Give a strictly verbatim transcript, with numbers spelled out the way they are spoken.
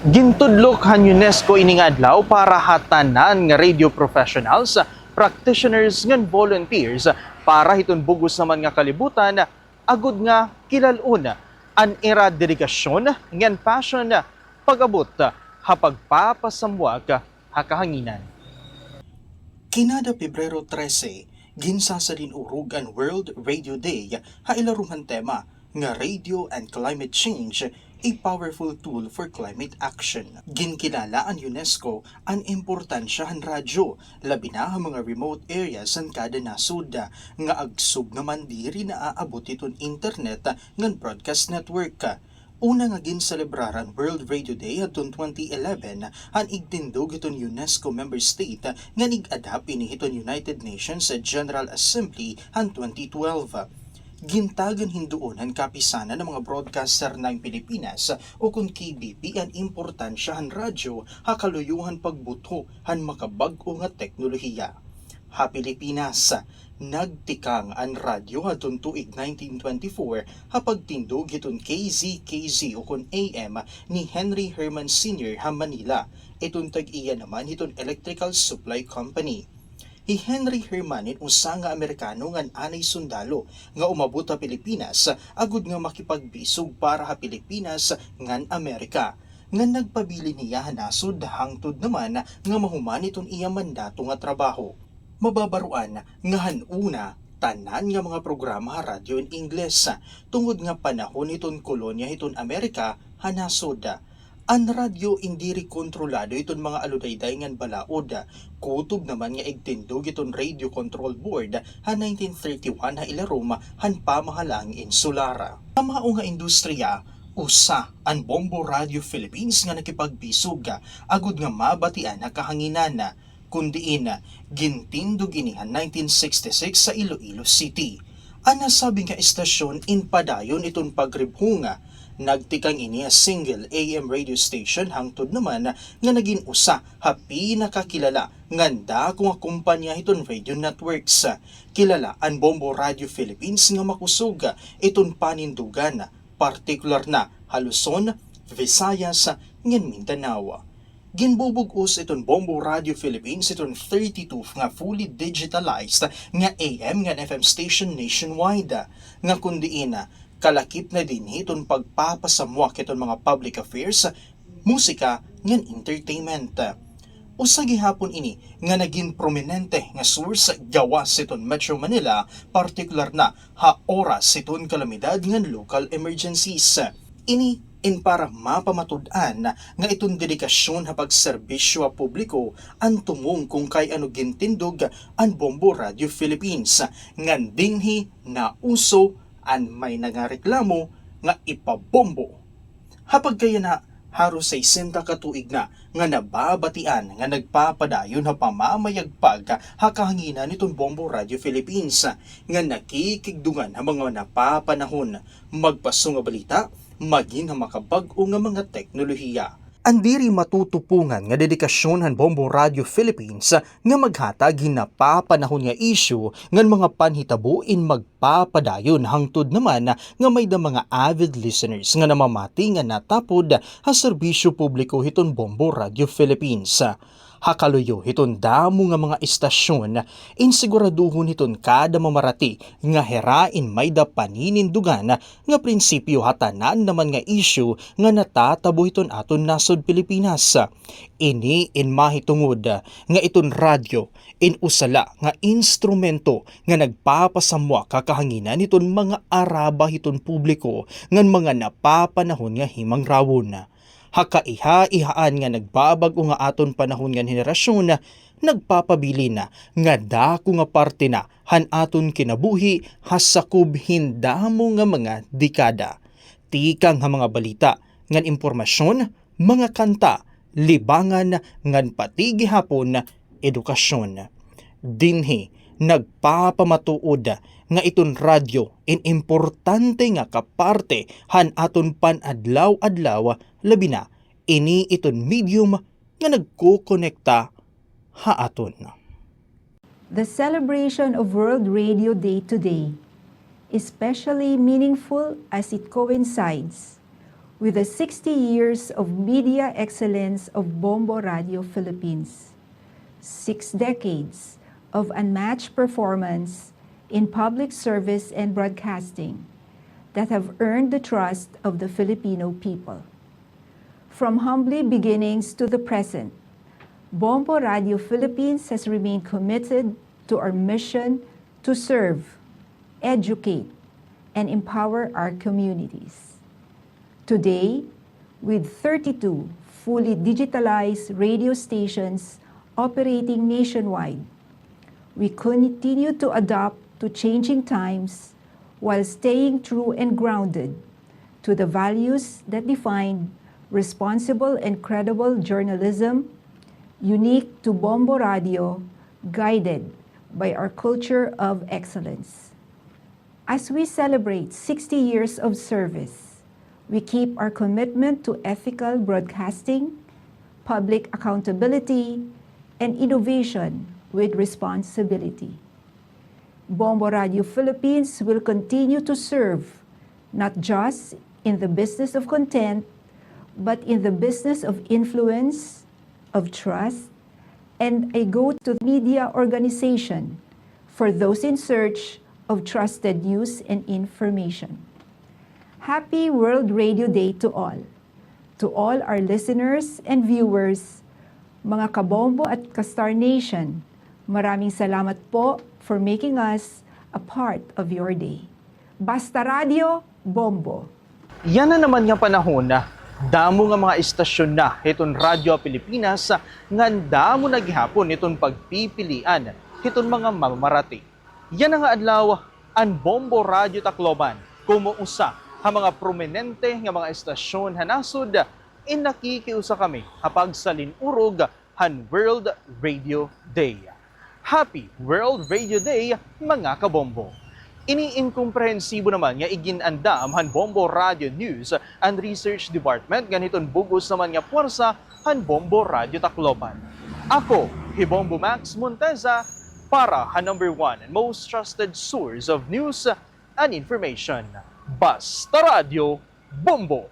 Gintudlok han UNESCO ini nga adlaw para ha tanan nga radio professionals, practitioners ngan volunteers para hiton bug-os naman nga kalibutan, agod nga kilal-on an ira dedikasyon ngan passion pag-abot ha pagpapasamwak ha kahanginan. Kinada Pebrero trese, ginsasalin-urog an World Radio Day ha ilarom han tema nga Radio and Climate Change, a Powerful Tool for Climate Action. Ginkilala an UNESCO an importansya han radyo, labi na ha mga remote areas han kada nasod, nga agsub naman diri naaabot hiton internet ngan broadcast network. Una nga ginselebrar an World Radio Day hadton twenty eleven, han igtindog hiton UNESCO member state ngan ig-adapt ini hiton United Nations General Assembly han twenty twelve. Gintagan hin duon han Kapisanan han mga Broadcaster han Pilipinas, ukon K B P, an importansya han radyo ha kaluyo han pagbutho han makabag-o nga teknolohiya. Ha Pilipinas, nagtikang an radyo hadton tuig nineteen twenty-four ha pagtindog hiton K Z K Z ukon A M ni Henry Herman Senior ha Manila, iton tag-iya naman hiton Electrical Supply Company. Hi Henry Herman in usa nga Amerikano ngan anay sundalo nga umabot ha Pilipinas agod nga makipagbisog para ha Pilipinas ngan Amerika, ngan nagpabilin hiya ha nasod hangtod naman nga mahuman iton iya mandato nga trabaho. Mababaroan nga han una, tanan nga mga programa ha radyo in Ingles, tungod nga panahon hiton kolonya hiton Amerika ha nasod. An radyo in diri kontrolado hiton mga aludayday ngan balaod, kutob naman nga igtindog hiton Radio Control Board ha nineteen thirty-one ha ilarom han pamahalaang insular. Kamao nga industriya, usa an Bombo Radio Philippines nga nakipagbisog agod nga mabatian ha kahanginan, kon diin gintindog ini han nineteen sixty-six sa Iloilo City. An nasabi nga istasyon in padayon iton pagribhong. Nagtikang ini ha single A M radio station hangtod naman nga nagin usa ha pinakakilala ngan dako nga kompanya hiton radio networks. Kilala an Bombo Radio Philippines nga makusog iton panindugan, partikular na ha Luzon, Visayas, ngan Mindanao. Ginbubug-os iton Bombo Radio Philippines iton thirty-two nga fully digitalized nga A M ngan F M station nationwide, nga kon diin kalakip na dinhi iton pagpapasamwak hiton mga public affairs, musika, ngan entertainment. Usa gihapon ini nga nagin prominente nga source gawas hiton Metro Manila, partikular na ha oras hiton kalamidad ngan local emergencies. Ini in para mapamatud-an nga iton dedikasyon ha pagserbisyo ha publiko an tumong kon kay ano gintindog an Bombo Radio Philippines, ngan dinhi nauso an may nangareklamo nga ipabombo. Ha pagkayana, haros sesenta ka tuig na nga nababatian nga nagpapadayon ha pamamayagpag ha kahanginan hiton Bombo Radio Philippines, nga nakikigdungan ha mga napapanahon, magpaso nga balita, magin ha makabag-o nga mga teknolohiya. An diri matutupongan nga dedikasyon han Bombo Radio Philippines nga maghatag hin napapanahon nga isyu ngan mga panhitabo in magpapadayon hangtod naman nga may-da mga avid listeners nga namamati ngan natapod ha serbisyo publiko hiton Bombo Radio Philippines. Ha kaluyo hiton damo nga mga istasyon, in siguraduhon hiton kada mamarati nga hira in may-da paninindugan nga prinsipyo ha tanan naman nga isyu nga natatabo hiton aton nasod Pilipinas. Ini in mahitungod nga iton radyo in usa la nga instrumento nga nagpapasamwak ha kahanginan hiton mga araba hiton publiko ngan mga napapanahon nga himangrawon. Ha kaiha-ihaan nga nagbabag-o nga aton panahon ngan henerasyon, nagpapabilin nga dako nga parte na han aton kinabuhi ha sakob hin damo nga mga dekada. Tikang ha mga balita ngan impormasyon, mga kanta, libangan, ngan pati gihapon edukasyon. Dinhi, nagpapamatuod nga iton radyo in importante nga kaparte han aton pan-adlaw-adlaw, labi na ini iton medium nga nagkokonekta ha aton. The celebration of World Radio Day today is especially meaningful as it coincides With the sixty years of media excellence of Bombo Radio Philippines, six decades of unmatched performance in public service and broadcasting that have earned the trust of the Filipino people. From humble beginnings to the present, Bombo Radio Philippines has remained committed to our mission to serve, educate, and empower our communities. Today, with thirty-two fully digitalized radio stations operating nationwide, we continue to adapt to changing times while staying true and grounded to the values that define responsible and credible journalism, unique to Bombo Radio, guided by our culture of excellence. As we celebrate sixty years of service, we keep our commitment to ethical broadcasting, public accountability, and innovation with responsibility. Bombo Radio Philippines will continue to serve not just in the business of content, but in the business of influence, of trust, and a go-to media organization for those in search of trusted news and information. Happy World Radio Day to all. To all our listeners and viewers, mga Kabombo at Ka-Star Nation, maraming salamat po for making us a part of your day. Basta Radyo, Bombo! Yana naman nga panahon, damo nga mga istasyon na hiton Radyo Pilipinas nga andamo na gihapon hiton pagpipilian hiton mga mamamarati. Yana nga adlaw, an Bombo Radyo Tacloban, komo usa ha mga prominente nga mga istasyon ha nasod, in nakikiusa kami ha pagsalin-urog han World Radio Day. Happy World Radio Day, mga Kabombo! Ini inkomprehensibo naman nga igin-andam han Bombo Radio News and Research Department ngan hiton bug-os naman nga puwersa han Bombo Radyo Tacloban. Ako hi Bombo Max Monteza para ha number one and most trusted source of news and information. Basta Radyo, Bombo!